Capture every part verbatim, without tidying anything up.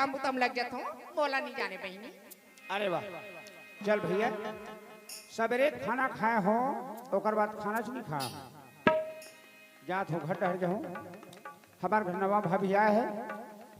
काम बुता म लग जात हो, मोला नहीं जाने बहिनी। अरे वाह, चल भैया, सबेरे खाना खाए हो, ओकर बाद खाना च नहीं खाए हो। जात हो घर डहर जाहूँ, हमार घर नवा भाभी आए है,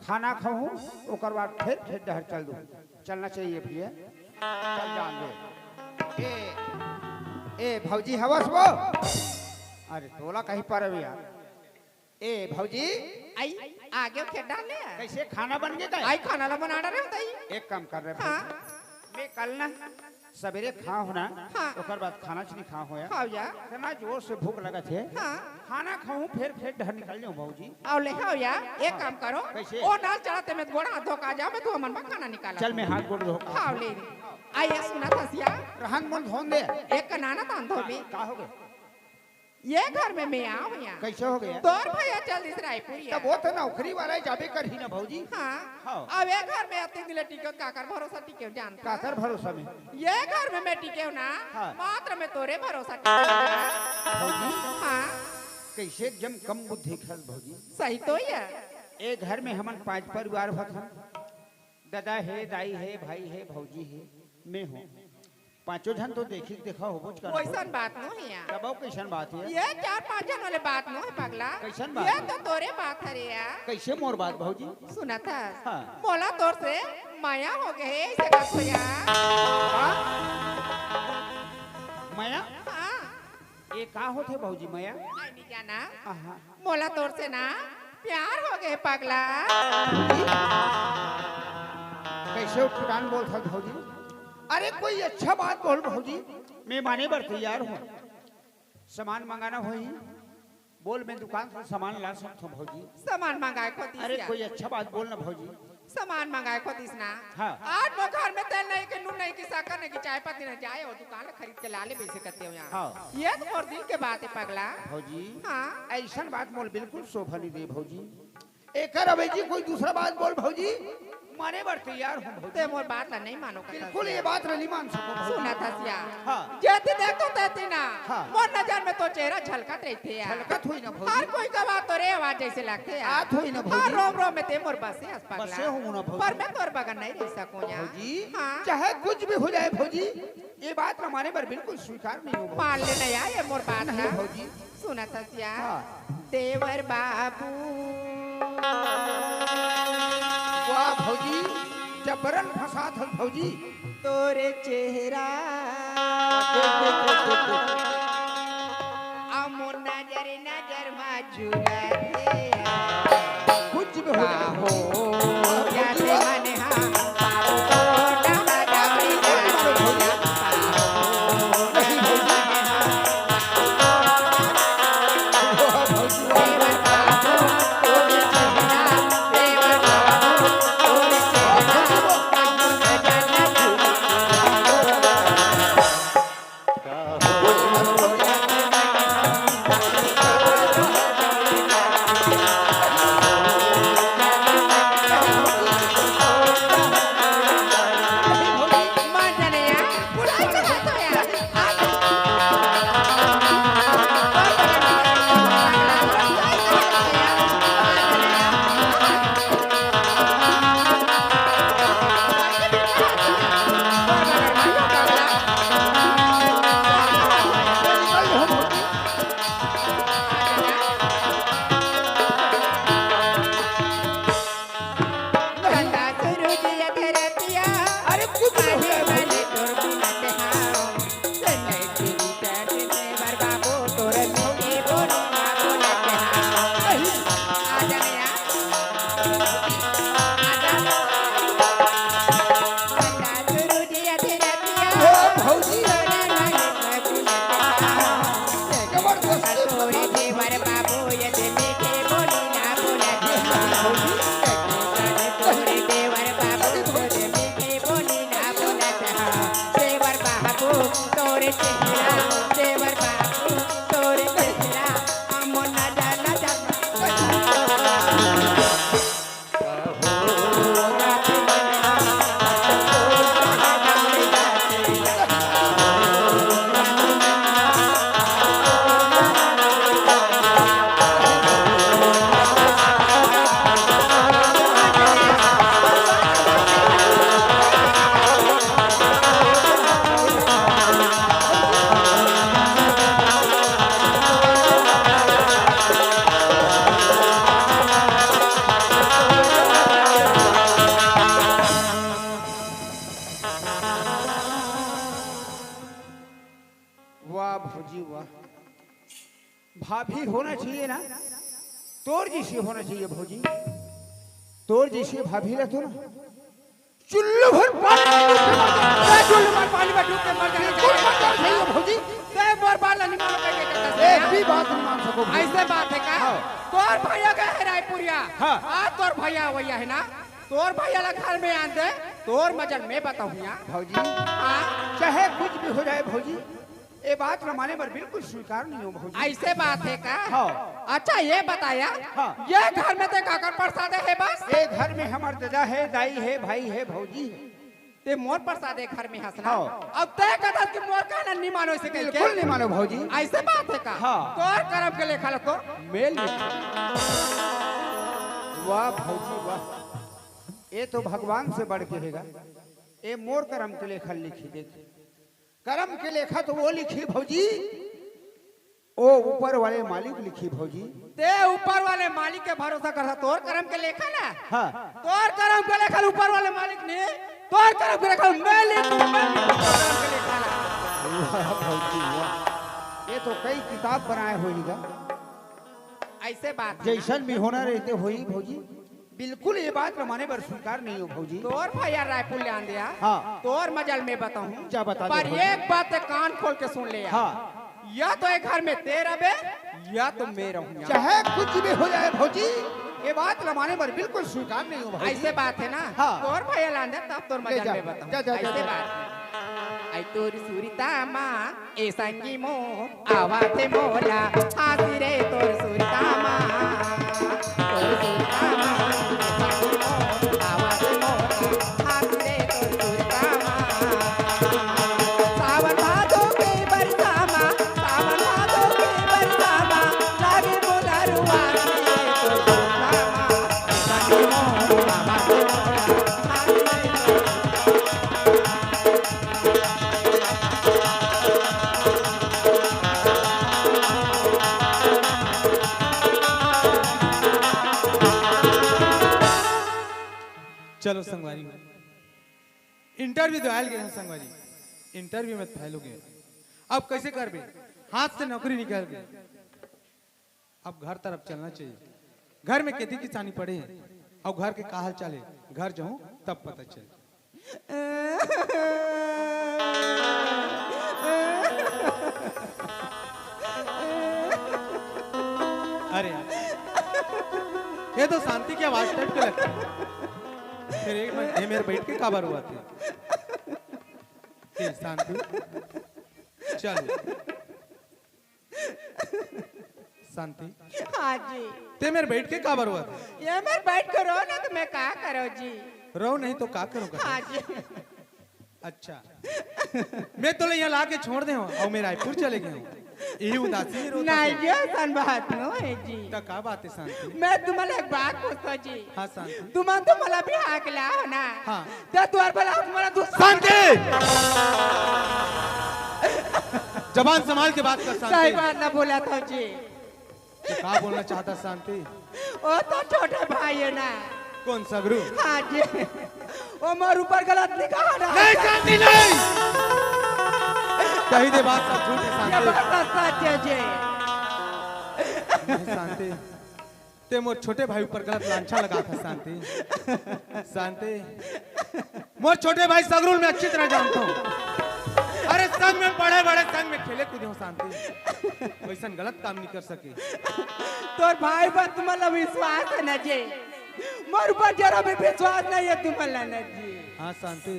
खाना खाहूँ, ओकर बाद फिर खेत डहर चल दूँ। चलना चाहिए भैया, चल जान दे। ए, ए भौजी हवस वो? अरे तोला कहीं पर यार। ए भौजी, आई, आगे खेत डाल ले। कैसे खाना बन गए का? आई खाना ला बना रहे हो ताई। एक काम कर रहे हाँ। भौजी, मैं कल ना सबेरे खा हो ना, हाँ। ओकर बाद खाना च नहीं खा हो यार। खाओ यार। इतना जोर से भूख लगत है। हाँ। खाना खाऊं, फिर खेत डहर निकल जाऊं भौजी। आओ ले, खाओ यार। एक हाँ। काम करो। कैसे? ओ नाल चढ़ाते में गोड़ा हाथ धोका जाओ, मैं तू हमन में खाना निकाला। चल, मैं हाथ गोड़ धो। खाओ ले रे। आइए सुना था सिया। रहन मन धोन दे। एक का नाना तान धोबी। का हो गए? ये घर में मैं आऊं यहाँ। कैसे हो गया? तोर भैया चल दिस रायपुर या। तब वो तो नौकरी वाला ही जाबे करही ना भौजी। हाँ। हाँ। अब ये घर में अतिक दिन ले टिके हो, काकर भरोसा टिके हो जानता? काकर भरोसा में? ये घर में मैं टिके हो ना, हाँ। मात्र मैं तोरे भरोसा टिके हो ना। भौजी, हाँ। कैसे एकदम कम बुद्धि खस भौजी। सही तो ही है। ए घर में हमन पांच परिवार होत हन। दादा हे, दाई हे, भाई हे, भौजी हे, मैं हूँ। पांचों झन तो देखी देखा होबोच करत वैसन होबे। बात नो हे यार। तब अउ कैसन बात हे? ये चार पांच झन वाले बात नो हे पगला। कैसन बात ये हे? तो तोरे बात हरे यार। कैसे मोर बात भौजी? सुनत हस? हाँ। मोला तोर से मया हो गए हे, ऐसे बात हो यार। हाँ? मया? हाँ। ये का होथे भौजी मया? आई नहीं जाना। आहा। मोला तोर से ना प्यार हो गए पगला। कैसे उठपटांग बोलथस भौजी? अरे कोई अच्छा बात बोल भौजी, मैं माने बर तैयार हूँ। सामान मंगाना होही, बोल मैं दुकान से सामान ला सकथों भौजी। सामान मंगाए को दिस अरे या। कोई अच्छा बात बोल ना भौजी। सामान मंगाए को दिस ना। हाँ। आज मोर घर में तेल नहीं कि नून नहीं कि शक्कर नहीं कि चाय पत्ती नहीं, जाए वो दुकान ले खरीद के ला ले वैसे करते हो यहाँ। हाँ। ये तो मोर दिल के बात है पगला। भौजी। हाँ। ऐसन बात मोल बिल्कुल शोभा नहीं दे भौजी। एकर अवे जी कोई दूसरा बात बोल भौजी, माने बर तैयार हूँ भौजी। ते मोर बात ला नहीं मानो का बिल्कुल ये बात ला नहीं मान सको भौजी। सुना था सिया। हाँ। जेती देखो तेती ना। हाँ। मोर नजर में तो चेहरा झलकत रहिथे यार। झलकत होई ना भौजी। हर कोई का बात तोरे आवाज जैसे लगथे यार। आत होई ना भौजी। हर रोम रोम में ते मोर बसे हस पगला। बसे हूँ ना भौजी। पर मैं तोर बगैर नहीं रह सकूँ यार। भौजी, हाँ। चाहे कुछ भी हो जाए भौजी, ये बात ला माने बर बिल्कुल स्वीकार नहीं हो भौजी। मान ले ना यार, ये मोर बात नहीं ना। भौजी। सुना था सिया। हाँ। देवर बाबू। वाह भौजी, जबरन फंसात हस भौजी। तोरे चेहरा। देख, देख, देख, देख, देख। अमो नजर नजर मा झूलत हे। कुछ भी हो जाए। का हो जाथे मन हा, बाबू तो डहर डबरी जाथे। भाभी होना चाहिए ना, तोर जैसी होना चाहिए भौजी। तोर जैसी भाभी ला तो ना चुल्लू भर पानी में डूब के मर जाए। ए, चुल्लू भर पानी में डूब के मर जाना चाहिए। बिल्कुल मर जाना चाहिए भौजी। ते मोर बात ला नहीं मानो कह के कहता एक है। भी बात नहीं मान सको भौजी। ऐसे बात है का? हाँ। तोर भैया गए है रायपुरिया। हाँ। आज तोर भैया वैया है ना, तोर भैया ला घर में आन दे, तोर मजल मैं बताऊँ यहाँ। भौजी, हाँ। चाहे कुछ भी हो जाए भौजी, ये बात न माने बर बिल्कुल स्वीकार नहीं हो भौजी। ऐसे बात है का? हाँ। अच्छा ये बताया, हाँ। ये घर में ते काकर प्रसाद है बस? ये घर में हमर ददा है, दाई है, भाई है, भौजी है। ते मोर प्रसाद है घर में हंसना। हाँ। अब ते कहत कि मोर कहना नहीं मानो इसे कह के। बिल्कुल नहीं मानो भौजी। ऐसे बात है का? हाँ। तोर करम के लेखा ला तो मेल नहीं। वाह भौजी वाह, ये तो भगवान से बढ़ के हैगा। ये मोर करम के लेखा लिखी देख। करम के लेखा तो वो लिखी भौजी, ओ ऊपर वाले मालिक लिखी भौजी। ते ऊपर वाले मालिक के भरोसा करता, तोर करम के लेखा ना। हाँ। तोर करम के लेखा ऊपर वाले मालिक ने, तोर करम के लेखा मैं लिखूं, मैं लिखूं तोर करम के लेखा ना। वाह भौजी वाह, ये तो कई किताब बनाए होइगा। ऐसे बात है। जैसन भी होना रहते होई भौजी। बिल्कुल ये बात ला माने बर स्वीकार नहीं हो भौजी। तोर भैया रायपुर ले आन दिया। हाँ। तोर मजल मैं बताऊं। क्या बता दे पर भौजी? एक बात ते कान खोल के सुन ले यार। हाँ। या तो ये घर में ते रबे, या तो मैं रहूं यहाँ। चाहे कुछ भी हो जाए भौजी, ये बात ला माने बर बिल्कुल स्वीकार नहीं हो भौजी। ऐसे बात है ना? हाँ। तोर भैया ला आन दिया, तब तोर ले मजल जा। मैं बताऊं। जा, जा, जा, ऐसे जा। बात है। आई तोर सुरता मा ए संगी मो आवाथे मोला, हासी रे तोर सुरता मा, तोर सुरता मा, ए संगी मो आवाथे मोला, हासी रे तोर सुरता मा। सावन भादो के बरसा मा, सावन भादो के बरसा मा, लागे मोला रुआ रे तोर सुरता मा, ए संगी मो आवाथे मोला, हासी रे तोर चलो संगवारी, इंटरव्यू तो आयल गए हैं संगवारी, इंटरव्यू में फेल हो गए। अब कैसे करबे? हाथ से नौकरी निकल गए। अब घर तरफ चलना चाहिए। घर में खेती किसानी पड़े हैं, अब घर के का हाल चाल है, घर जाऊं तब पता चले। अरे यार, ये तो शांति की आवाज टाइप के लगता है। फिर एक मिनट, ये मेरे बैठ के काबर हुआ थे? ए, शांति, चल। शांति, हाँ जी। ते मेरे बैठ के काबर हुआ था? ये मेरे बैठ के रो ना तो मैं का करो जी? रो नहीं तो का करूँगा? हाँ जी। अच्छा, मैं तो ले यहाँ ला के छोड़ दे हूँ और मैं रायपुर चले गए हूँ, यही उदासी में रोता नहीं, हूँ। ये सन बात नो है जी। तो का बात है शांति? मैं तुम्हारे एक बात पूछता जी। हाँ शांति। तुम तो मला भी हाक ला हो ना? हाँ। तो तुअर भला तुम्हारा दूसरा शांति! जबान संभाल के बात कर, शांति। सही बात ना बोला था जी। तो का बोलना चाहता शांति? ओ तो छोटे भाई है ना। कौन सगरू? हाँ जी। ओ मोर ऊपर गलत निगाह ना। नहीं शांति नहीं। कही दे बात सब झूठ है ये शांति। बात तो सच है जी। नहीं शांति। ते मोर छोटे भाई ऊपर गलत लांछा लगा था शांति। शांति, मोर छोटे भाई सगरू ल मैं अच्छी तरह जानता हूँ। अरे संग में पढ़े बड़े, संग में खेले कूदे हो शांति, वैसन गलत काम नहीं कर सके। तोर भाई पर तुम्हारा विश्वास है ना जी, मोर ऊपर जरा भी विश्वास नहीं है तुम्हारा ना जी। हाँ शांति,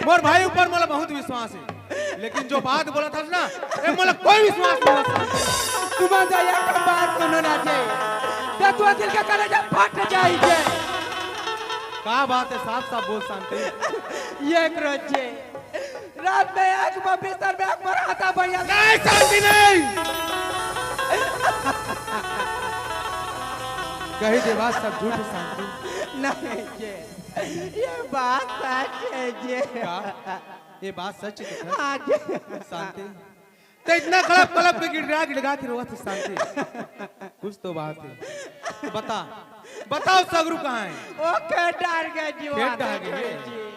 मोर भाई ऊपर मोला बहुत विश्वास है, लेकिन जो बात बोला था ना, ए, मोला कोई विश्वास नहीं है शांति। तुम तो एक बात सुनो ना जी, तो तू दिल का कलेजा फट जाई जे। का बात है, साफ साफ बोल शांति। एक रोज जे रात में आंख में बिस्तर में आंख में रहता भैया। नहीं शांति नहीं। कही दे बात सब झूठ है शांति। नहीं जे, ये बात सच है जे। का? ये बात सच है तो? हाँ जे। शांति, तो इतना कलप कलप के गिड़गिड़ा गिड़गा के रोवत है शांति। कुछ तो बात है, बता, बताओ सगरू कहाँ है? ओ खेत डार गए जी, खेत वहाँ डार पे गए। जी।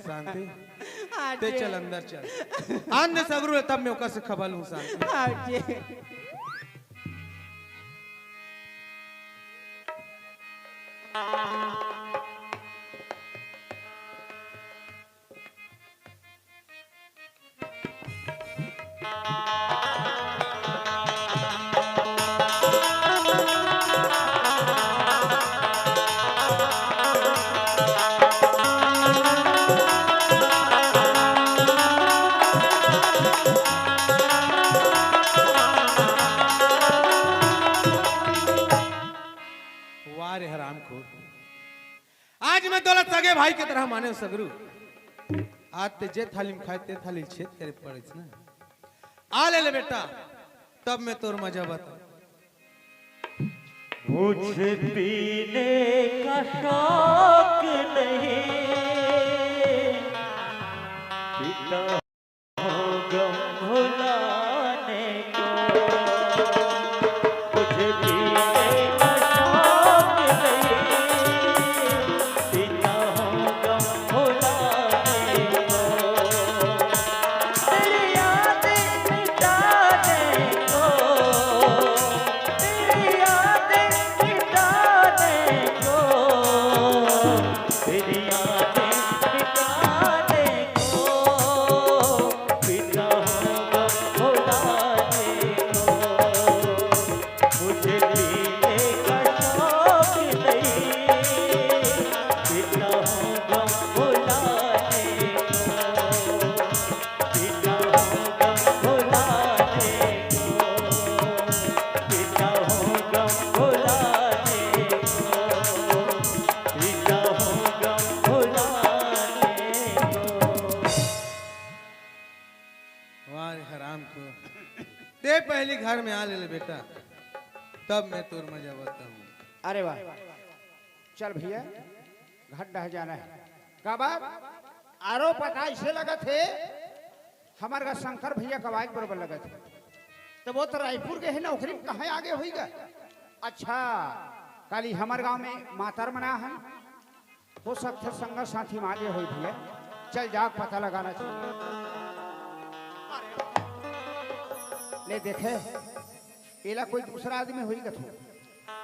शांति, हाँ ते जी। चल अंदर चल, आन दे सगरू है, तब मैं ओकर से खबर लूँ शांति। हाँ जी। सगे भाई के तरह माने सगरू। आज ते जे थाली में खाए, ते थाली छेद करे पड़िस ना। आ ले ले बेटा, तब मैं तोर मजा बता। मुझे पीने का शौक नहीं, पीता हूँ गम भुलाने को। मुझे पीने का शौक नहीं, पीता हूँ गम भुलाने को। तेरी यादें मिटाने को, तेरी यादें मिटाने को, तेरी यादें मिटाने को, पीता हूँ गम भुलाने को। मुझे पीने का शौक नहीं, पीता हूँ गम भुलाने को। पीता हूँ गम भुलाने को, पीता हूँ गम भुलाने को, पीता हूँ गम भुलाने को। वाह रे हराम को, ते पहली घर में आ ले ले बेटा, तब मैं तोर मजा बताऊं। अरे वाह, चल भैया, घर डह जाना है। का बात? आरो पता ऐसे लगत हे, हमर का शंकर भैया का आवाज बरोबर लगत हे। तो वो तो रायपुर के है ना, ओकरी में कहाँ आगे होइगा? अच्छा, काली हमर गांव में मातर मना है, हो सकथे संगा साथी में आगे होई भैया, चल जाके पता लगाना चाहिए। ले देखे, एला कोई दूसरा आदमी होई कथू।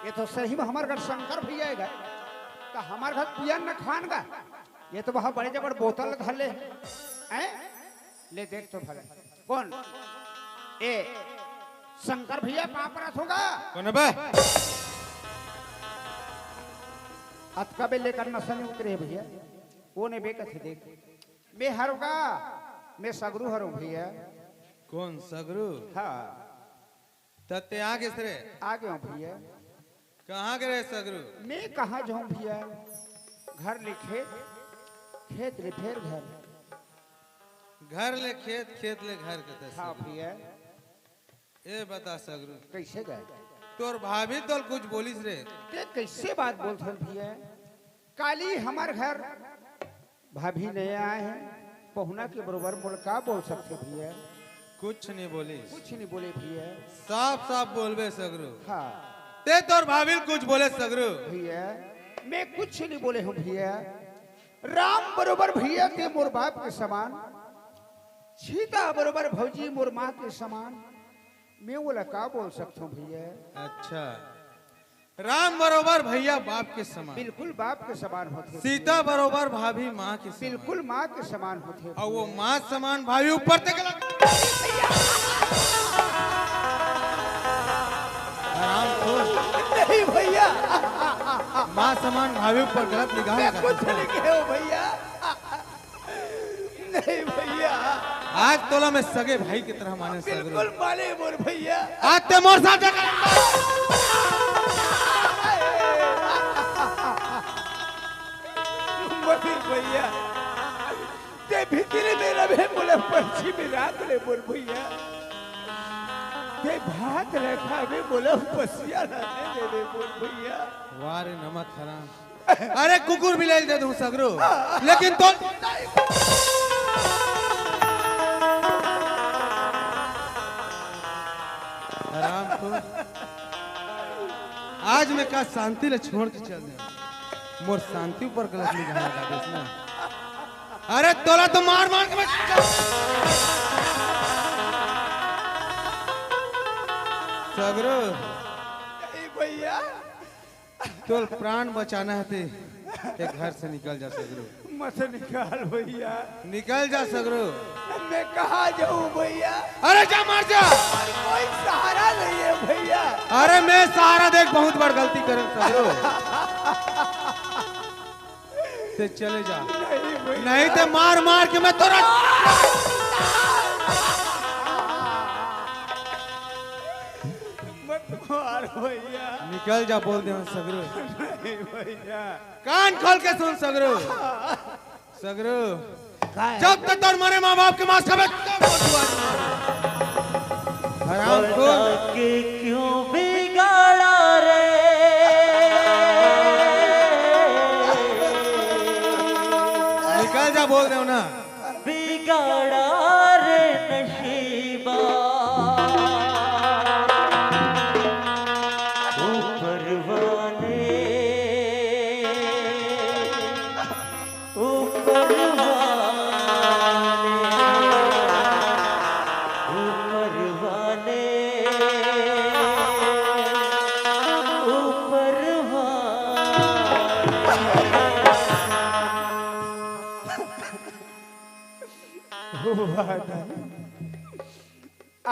ये तो सही में हमर घर शंकर भैया हे गा। का हमर घर पियन न खान गा। ये तो वहाँ बड़े जबर बोतल धर ले। हैं? ले देख तो भले। कौन? ए, शंकर भैया पाँव परत हों गा। कौन बे? अतका बे लेकर नशा नहीं उतरे भैया। वो ने बे कथे देख। मैं हरों गा, मैं सगरू हरों भैया। कौन सगरू? हाँ। त ते आ गेस रे? आ गए हूँ भैया। कहाँ के रे सगरू? मैं कहाँ जाऊँ भैया? घर ले खेत, खेत ले फेर घर। घर ले खेत, खेत ले घर के ते हाँ सगरू। भैया। ए बता सगरू। कैसे गए? तोर भाभी तोल कुछ बोलिस रे? ते कैसे बात बोलथन भैया? काली हमर घर भाभी नया आए हैं, पहुना के बरोबर मोला का बोल सकथे भैया? कुछ नहीं बोलिस। कुछ नहीं बोले भैया। साफ साफ बोलबे सगरू। हाँ। ते तोर भाभी ल कुछ बोले सगरू? भैया, मैं कुछ नहीं बोले हूँ भैया। राम बरोबर भैया ते मोर बाप के समान, सीता बरोबर भौजी मोर माँ के समान, मैं ओला का बोल सकथों भैया? अच्छा, राम बरोबर भैया बाप के समान। बिल्कुल बाप के समान होथे। सीता बरोबर भाभी माँ के समान। बिल्कुल माँ के समान होथे। अउ वो माँ समान भाभी ऊपर ते गलत। आराम तो। नहीं भैया। माँ समान भाभी ऊपर गलत निगाह मैं लगा कुछ था। नहीं कहे हूँ भैया। नहीं भैया। आज तोला मैं सगे भाई की तरह माने सगरू। बिल्कुल माने मोर भैया। आज ते मोर साथ मत भैया। ते भीतरी में रहे मोला पंछी में राख ले मोर भैया। ते भात रखा में मोला पसिया रहने दे दे मोर भैया। वाह रे नमक हराम। अरे कुकुर बिलाई दे दूं सगरू, लेकिन तो हराम को आज मैं का शांति ले छोड़ के चल दे। मोर शांति ऊपर गलत निगाह लगा देस ना। अरे तोला तो मार मार के मैं सगरू। ए भैया। तोर प्राण बचाना हे ते, ते घर से निकल जा सगरू। मत निकाल भैया। निकल जा सगरू। मैं कहाँ जाऊँ भैया? अरे जा मर जा। और कोई सहारा नहीं है भैया। अरे मैं सहारा देख बहुत बड़ गलती करे सगरू। ते चले जा। नहीं भैया। नहीं ते मार मार के मैं तोरा मत अरे भैया, निकल जा, बोल दे सगरू। नहीं भैया। कान खोल के सुन सगरू। सगरू, काय? जब तक तोर मरे माँ बाप के मांस खाबे, तब वो दुआ नहीं। हराम खोर। के क्यों बिगाड़ा रे? निकल जा, बोल दे ना। बिगाड़ा रे नसीबा। ऊपर वाले, ऊपर वाले, ऊपर वाले, ऊपर वाले।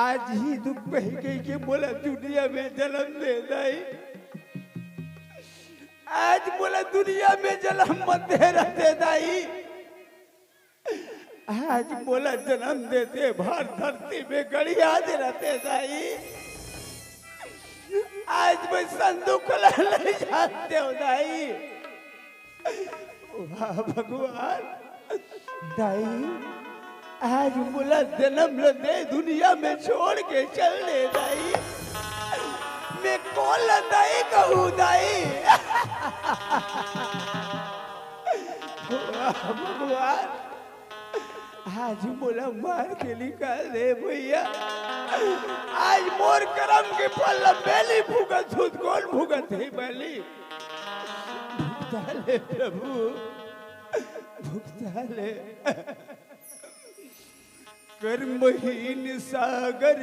आज ही दुख कही कही के मोला दुनिया में जन्म दे दाई। आज मोला दुनिया में जन्म मत दे रहते दाई। आज मोला जन्म देते भार धरती में गड़िया दे रहते दाई। आज मैं संदूक ला नहीं जानते हो दाई। वाह भगवान, दाई, आज मोला जन्म ल दे दुनिया में छोड़ के चल ले दाई। मैं कोन ल दाई कहूँ दाई। वाह भगवान, आज मोला मार के निकाल दे भैया। आज मोर करम के फल ल मैं नी भुगत हूँ, कोन भुगत हे बली? भुगता ले प्रभु, भुगता ले। कर्महीन सागर